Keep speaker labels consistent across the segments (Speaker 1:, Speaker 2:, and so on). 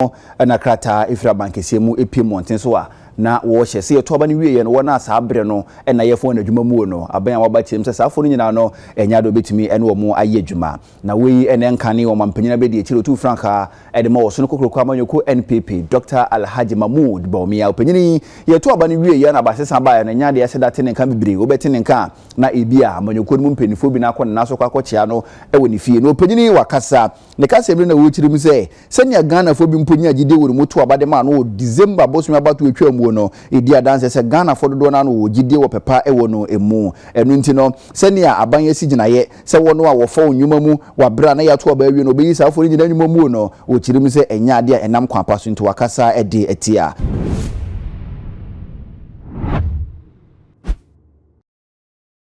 Speaker 1: Na krataa ɛfiri abankɛseɛ mu ɛpie mmɔnten so a na wɔhyɛ sɛ yɛto aba no wieɛ no, wɔn a saa berɛ no ɛna yɛfo wɔn adwuma mu no, aban a waba kyerɛm sɛ saa afo no nyinaa no ɛnyɛ ade obɛtumi ɛne wɔn ayɛ adwuma. Na wei ɛne nkane wɔn mampanyin abɛdi akyire otu frankaa ɛde ma wɔso no kokoroko amanyɔkuo NPP, Dr Alhaji Mahmood Bawumia. Ɔpanyin, yɛto aba no wieɛ na abasesa baeɛ no, ɛnyɛ adeɛ sɛ da te ne nka bebree. Wobɛte ne nka a, na ebi a amanyɔkuo no mu mpanimfoɔ bi na akɔ ne nan so kɔ akɔkyea no ɛwɔ ne fie. Na ɔpanyin wakasa ne kasa bi na wɔkyerɛ mu sɛ sɛnea Ghanafoɔ bi mpo nya gyidie wɔ ne mu to aba de ma no wɔ December bosome abato atwa mu no, ɛdi adanse sɛ Ghanafoɔ dodoɔ no ano wɔ gyidie wɔ pɛpa ɛwɔ no emu. Ɛno nti no, sɛnea aban asi gyinaeɛ sɛ wɔn a wɔfa wɔn nnwuma mu wabere a na yɛato aba awie no, ɔbɛyi saa afoɔ no nyinaa nnwuma mu no, wɔkyerɛ mu sɛ ɛnyɛ adeɛ a ɛnam kwan pa so, nti wakasa ɛde atia.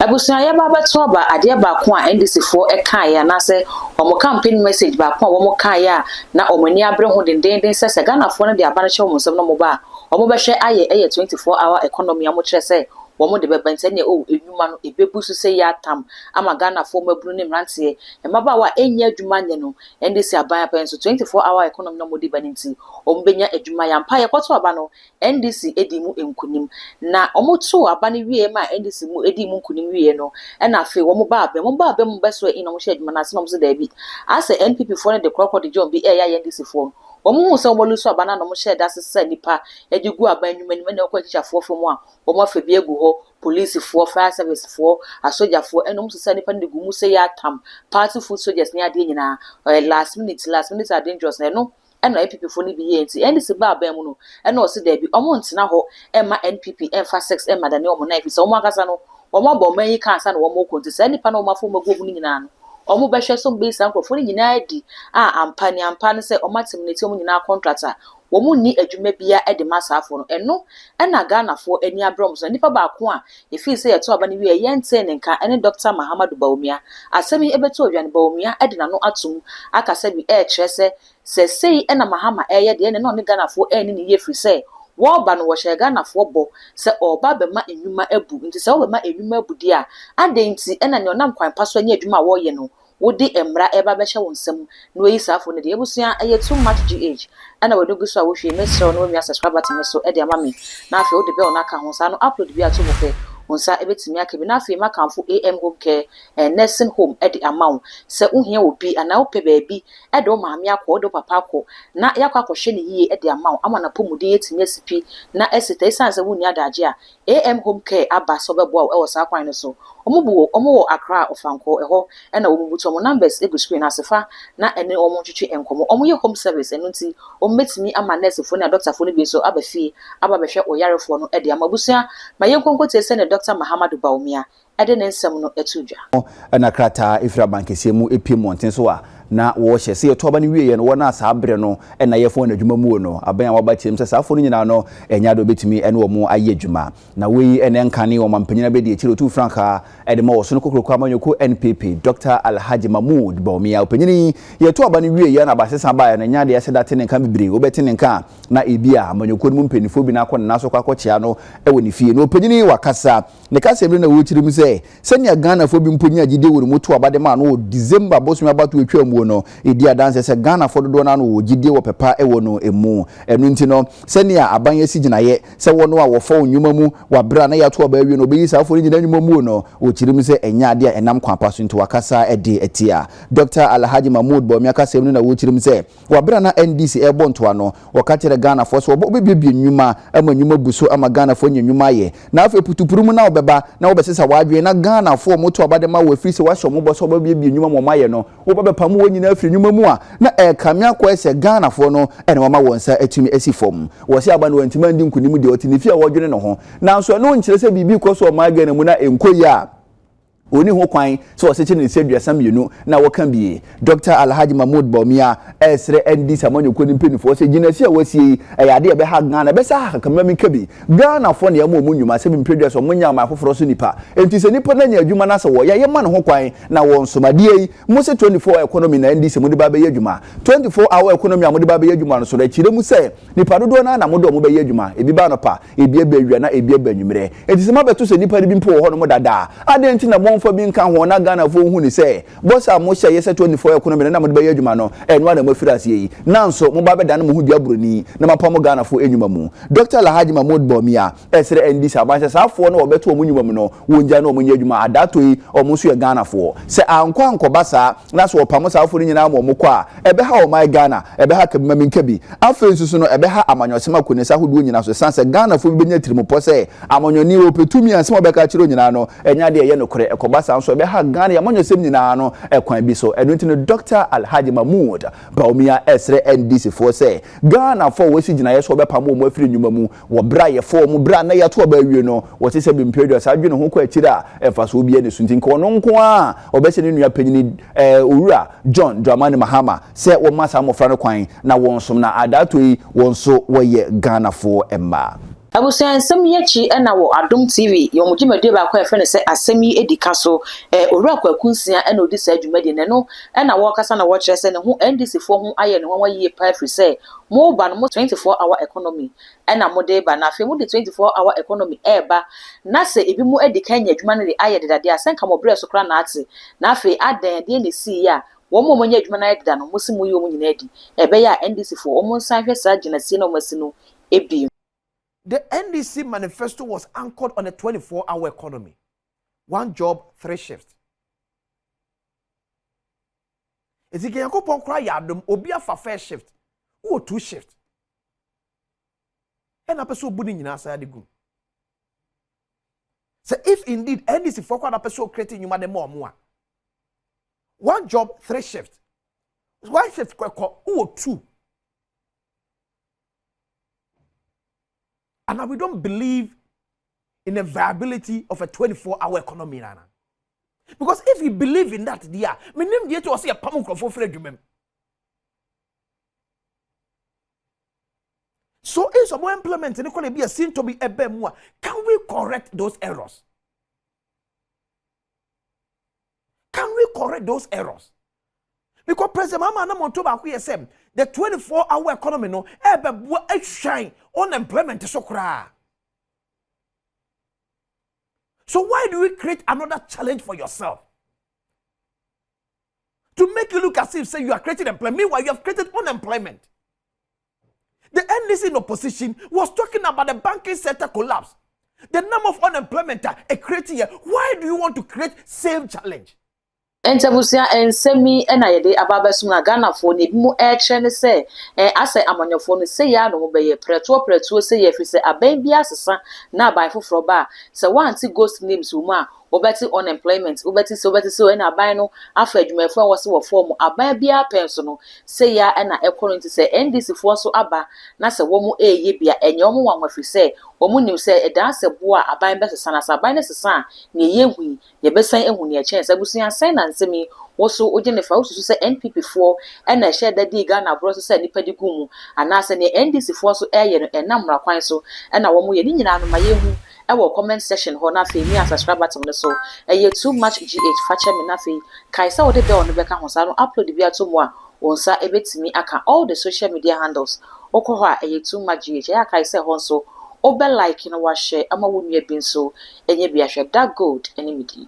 Speaker 2: Abusua, yɛba abɛto aba. Adeɛ baako a NDC foɔ kaeɛ anaasɛ wɔn campaign message baako a wɔn kaeɛ a na wɔn ani abere ho dendenden sɛ Ghanafoɔ no de aba no hyɛ wɔn nsam na wɔn ba a, wɔn bɛhwɛ ayɛ ɛyɛ 24 hour economy a wɔkyerɛ sɛ wɔn de bɛba. Nti ɛnneɛ o enwuma no ebebu so sɛ yɛ atam ama Ghanafoɔ mmabunu ne mmeranteɛ, mmabaawa a ɛnyɛ adwuma nyɛ no. NDC aban apɛ nso 24 hour economy na wɔn de ba no, nti wɔn bɛnya adwuma. Yampa yɛkɔto aba no, NDC edi mu nkunim. Na wɔn to aba no wie ma NDC mu edi mu nkunim wie no, ɛna afei wɔn ba abɛn mu bɛso ɛyi na wɔn hyɛ adwuma no ase na wɔn sɛ daabi, asɛ NPP foɔ no de korɔkorɔ de John bi ɛyɛ ayɛ NDC foɔ no. Wɔn hu sɛ wɔn lose aba no na wɔn hyɛ da sesa nipa de gu aban nnwuma nim, ɛna wɔkɔ akyikyafoɔ fam a wɔn afa bi agu hɔ, polisifoɔ, fire service foɔ, asogyafoɔ, ɛna wɔn sesa nipa no de gu mu sɛ yɛ atam party foot soldiers ne adeɛ nyinaa. Ɛyɛ last minute, last minute are dangerous. Na ɛno ɛna NPP foɔ no bi yɛ, nti NDC ba aban mu no, ɛna ɔsi daabi, ɔmo ntena hɔ ɛma NPP ɛmfa sex ɛma dane ɔmo nan, fi sɛ ɔmo ankasa no wɔn abɔ ɔman yi ka ansa na wɔn kɔ. Nti saa nipa na wɔn afɔ wɔn agu wɔn no nyinaa no, wɔn bɛhwɛ so mbɛyi saa nkurɔfoɔ no nyinaa di a ampa ne ampa ne sɛ wɔn aterminate wɔn nyinaa contract a wɔn nni adwuma biara de ma saafoɔ no. Ɛno ɛna Ghanafoɔ ani abere wɔn so. Nipa baako a efii sɛ yɛto aba no wie yɛntee ne nka ɛne Dr Mahamadu Bawumia. Asɛm yi ɛbɛto odwane, Bawumia ɛde n'ano atom akasa bi ɛrekyerɛ sɛ sei ɛna Mahama ɛreyɛ deɛ ɛna ɔne Ghanafoɔ ɛnni ne yie, firi sɛ wɔreba no, wɔhyɛ Ghanafoɔ bɔ sɛ ɔreba bɛma nnwuma abu. Nti sɛ wɔbɛma nnwuma abu deɛ a, adɛn nti ɛna nea ɔnam kwan pa so anya adwuma a wɔreyɛ no, wode mmara ɛba bɛhyɛ wɔn nsam na wɔyi saa afo no deɛ? Ebusua, ɛyɛ Too Much GH ɛna wɔde gu so a wohwie. Mesrɛ wo na wɔmia subscribe button no so ɛde ama me, na afei wode bell no aka ho saa no, upload bi ato mu pɛ, wo nsa ɛbɛtumi aka bi. Na afei makamfo AM Home Care and Nursing Home ɛde ama wo sɛ wohia obi anaa wopɛ baabi ɛde wo maame akɔ, wode wo papa akɔ na yɛakɔ akɔhwɛ ne yie ɛde ama wo ama n'apɔmuden atumi asi pi na ɛsi ta. Ɛsiane sɛ wonni adagye a, AM Home Care aba sɛ ɔbɛboa wo ɛwɔ saa kwan no so. Wɔn bu wɔn wɔ Accra Ɔfankɔ ɛhɔ, ɛna wɔn butu wɔn numbers egu screen ase fa na ɛne wɔn twetwe nkɔmɔ. Wɔn yɛ home service, ɛno nti wɔn bɛtumi ama nursefoɔ ne adɔktafoɔ no bi nso aba fie aba bɛhwɛ ɔyarefoɔ no ɛde ama. Abusua, ma yɛn nkonko tie sɛ ne Dr Mahamadu Bawumia ɛde ne nsɛm no ɛto dwa.
Speaker 1: Ɛna krataa ɛfiri abankɛseɛ mu ɛpie mmɔnten so a na wɔhyɛ sɛ yɛto aba no wieɛ no, wɔn a saa berɛ no ɛna yɛfo wɔn adwuma mu no, aban a waba kyerɛ mu sɛ saa afo no nyinaa no ɛnyɛ ade obɛtumi ɛne wɔn ayɛ adwuma. Na wei ɛne nkane wɔn mampanyin abɛdi akyire otu frankaa ɛde ma wɔso no kokoroko amanyɔkuo NPP, Dr Alhaji Mahmood Bawumia. Ɔpanyin, yɛto aba no wieɛ na abasesa baeɛ no, ɛnyɛ adeɛ sɛ da te ne nka bebree. Wobɛte ne nka a, na ebi a amanyɔkuo no mu mpanimfoɔ bi na akɔ ne nan so kɔ akɔkyea no ɛwɔ ne fie. Na ɔpanyin wakasa ne kasa bi na wɔkyerɛ mu sɛ sɛnea Ghanafoɔ bi mpo nya gyidie wɔ ne mu to aba de ma no wɔ December bosome abato atwa mu no, ɛdi adanse sɛ Ghanafoɔ dodoɔ no ano wɔ gyidie wɔ pɛpa ɛwɔ no emu. Ɛno nti no, sɛnea aban asi gyinaeɛ sɛ wɔn a wɔfa wɔn nnwuma mu wabere a na yɛato aba awie no, ɔbɛyi saa afo no nyinaa nnwuma mu no, wɔkyerɛ mu sɛ ɛnyɛ adeɛ a ɛnam kwan pa so, nti wakasa ɛde atia. Dr Alhaji Mahmood Bawumia kasa mu no na wɔkyerɛ mu sɛ wabere a na NDC ɛrebɔ ntoa no, wɔka kyerɛ Ghanafoɔ sɛ wɔbɛbiebie nnwuma ama nnwuma bu so ama Ghanafoɔ nya nnwuma ayɛ. Na afei putupuru mu na wɔbɛba na wɔbɛsesa wɔadwene na Ghanafoɔ moto aba de ma wɔ afiri sɛ wɔahyɛ wɔn bɔ sɛ wɔbɛbiebie nnwuma ma wɔn ayɛ no, wɔbɛbɛpam wɔn nyinaa afiri nnwuma mu a na ɛrekame akɔɛ sɛ Ghanafoɔ no ɛna wɔama wɔn nsa atumi asi fam. Wɔsi aba no wɔntumi andi nkunim deɛ, ɔte ne fie a wɔdwene ne ho, nanso ɛno nkyerɛ sɛ biribi kɔ so ɔman Ghana mu na ɛnkɔ yie a oni ho kwan sɛ ɔsɛkyɛ ne nsa 32 na wɔka bie. Dr Alhaji Mahmood Bawumia ɛsrɛ NDC amanyɔkuo no mpanimfoɔ sɛ gyinasi a wɔasie yi ɛyɛ adeɛ a ɛbɛha Ghana, ɛbɛsa ha kakama mi ka bi. Ghanafoɔ ne ɛma ɔmo nnwuma sɛ bi mpɛdua sɛ ɔmo nya aman foforɔ so nipa, enti sɛ nipa no anya adwuma no sɛ wɔyɛ yɛma ne ho kwan na wɔn nsomadeɛ yi mo sɛ 24 hour economy na NDC mo de ba bɛyɛ adwuma. 24 hour economy a mo de ba bɛyɛ adwuma no so no, akyerɛ mu sɛ nipa dodoɔ no na mo de ɔmo bɛyɛ adwuma, ebi ba anɔpa, ebi aba awia na ebi aba anwummerɛ. Enti sɛ mabɛto sɛ nipa no bi mpo wɔ hɔ nom dadaa, adeɛ nti na mo Momfa bi nka ho na Ghanafoɔ nhu no sɛ, bɔhyɛ a mohyɛeɛ sɛ 24 economy no na mode bɛyɛ adwuma no, ɛno ara na moafiri aseɛ yi. Nanso, moba abɛdane mo ho dua buroni na moapamo Ghanafoɔ nnwuma mu. Dɔkta Alhaji Mahmood Bawumia srɛ NDC aban sɛ saa foɔ no a wɔbɛto wɔn nnwuma mu no, wɔngyae na wɔnyɛ adwuma. Adaato yi, wɔn nso yɛ Ghanafoɔ. Sɛ ankɔ ankɔba saa, na sɛ wɔpamo saa foɔ no nyinaa ma wɔkɔ a, ɛbɛha ɔman Ghana, ɛbɛha Kabimamenkabi. Afei nso so no, ɛbɛha amanyɔsɛm akɔniasa ahodoɔ nyinaa so ɛsiane sɛ Ghanafoɔ bi bɛnya tirimupɔ sɛ amanyɔni, ɔpɛ tumi a nsɛm a ɔbɛka akyerɛ wo nyinaa no, ɛnyɛ adeɛ a ɛyɛ nokorɛ. Ɛkɔba saa nso a, ɛbɛha Ghana yɛn amanyɔsɛm nyinaa no kwan bi so. Ɛno nti no, Dɔkta Alhaji Mahmood Bawumia ɛresrɛ NDC foɔ sɛ, Ghanafoɔ a wɔasi gyinaeɛ sɛ wɔbɛpamo wɔn afiri nnwuma mu wɔ berɛ a yɛfa wɔn berɛ a na yɛato aba awie no, wɔte sɛ Bemperedua saa dwene ho kɔ akyire a mfasoɔ biara nni so nti nka ɔno nko ara a ɔbɛhyɛ ne nua panyini eh, Owura John Dramani Mahama sɛ wɔmma saa mmɔfra no kwan na wɔnsom na adaatɔ yi wɔn nso wɔyɛ Ghanafoɔ mma.
Speaker 2: Abusua nsɛm yi akyi na wɔ Adom TV yɛn wɔn dwumadie baako a yɛfrɛ no sɛ Asɛm Yi Adi Ka so. Eh, Owura Kwaku Nsia na ɔdi saa dwumadie no. Ɛno na wɔrekasa na wɔrekyerɛ sɛ ne ho NDC foɔ ho ayɛ no nwanwa yie paa ɛfiri sɛ moreba no mo 24 hour economy na mode reba na afei mode 24 hour economy reba na sɛ ebinom adi kan anya adwuma no de ayɛ deda deɛ a sɛ nka mo berɛ so koraa na ate na afei adɛn ɛdeɛn na ɛsiiɛ a wɔn a wɔanya adwuma no ayɛ deda no mose moyi wɔn nyinaa adi ɛbɛyɛ a NDC foɔ wɔn nsan hwɛ saa gyinasie no a wɔasi no bio.
Speaker 3: The NDC manifesto was anchored on a 24-hour economy. One job, three shifts. Eti nka Nyankopɔn koraa yɛ adom, obi afa first shift, wowɔ two shift. Ɛna apɛ sɛ obu ne nyinaa saa de gu. Sɛ if indeed NDC foɔ koraa na apɛ sɛ o create nnwuma de ma ɔmo a, one job, three shift. One shift kɔ wowɔ two. And we don't believe in the viability of a 24-hour economy, Nana. Because if you believe in that, dear, me name the to say a pamu for firi So if someone implement any be a sin to be a can we correct those errors? Can we correct those errors? Because President Mahama na monto baako yɛ sɛ the 24-hour economy no ɛbɛboa ahwan unemployment so koraa. So why do we create another challenge for yourself? To make you look as if say you are creating employment. Meanwhile, you have created unemployment. The NDC in opposition was talking about the banking sector collapse. The number of unemployment are creating here. Why do you want to create same challenge?
Speaker 2: Nti abusua nsɛm yi na yɛde aba abɛsom na Ghanafoɔ no ebi mu ɛrekyerɛ ne sɛ ɛɛ asɛ amanyɔfoɔ no sɛ yɛ a na wɔn bɛyɛ prɛtoɔ prɛtoɔ sɛ yɛ ɛfiri sɛ aban bi asesa na aban foforɔ ba a sɛ wɔante ghost names wɔ mu a wɔbɛte unemployment wobɛte sɛ wobɛte sɛ ɛna aban no afa adwumayɛfoɔ a wɔsɛ wɔ fɔm aban biara pɛn so no sɛ yɛ a ɛna ɛkɔ no. Nti sɛ NDC foɔ nso aba na sɛ wɔn ɛreyɛ bi a ɛnyɛ wɔn nwanwa firi sɛ wɔn nim sɛ ɛdan sɛ boa a aban bɛsesa na sɛ aban no sesa a nea yɛhu yi yɛbɛsan ehu nea ɛkyɛn sɛ. Abusua sɛn na nsɛm yi wɔso wogye ne fa? Wosusu sɛ NPP foɔ ɛna ɛhyɛ da dii Ghana aborɔ so sɛ nipa de gu mu anaasɛ nea NDC foɔ nso ɛreyɛ no ɛnam mmara kwan so ɛna wɔn yɛ ne nyinaa no? Ma yɛhu ɛwɔ comment section hɔ. Na afei mi subscribe button no so ɛyɛ Too Much GH fakyɛ me. Na afei kae sɛ wode bell no bɛka ho saa no upload bi ato mu a wɔn nsa ɛbɛtumi aka. All the social media handles wokɔ hɔ a ɛyɛ Too Much GH. Ɛyɛ akae sɛ hɔ nso wobɛ like na wahyɛ ama wo nua bi nso ɛnyɛ bi ahwɛ. Dark Gold ɛne me din.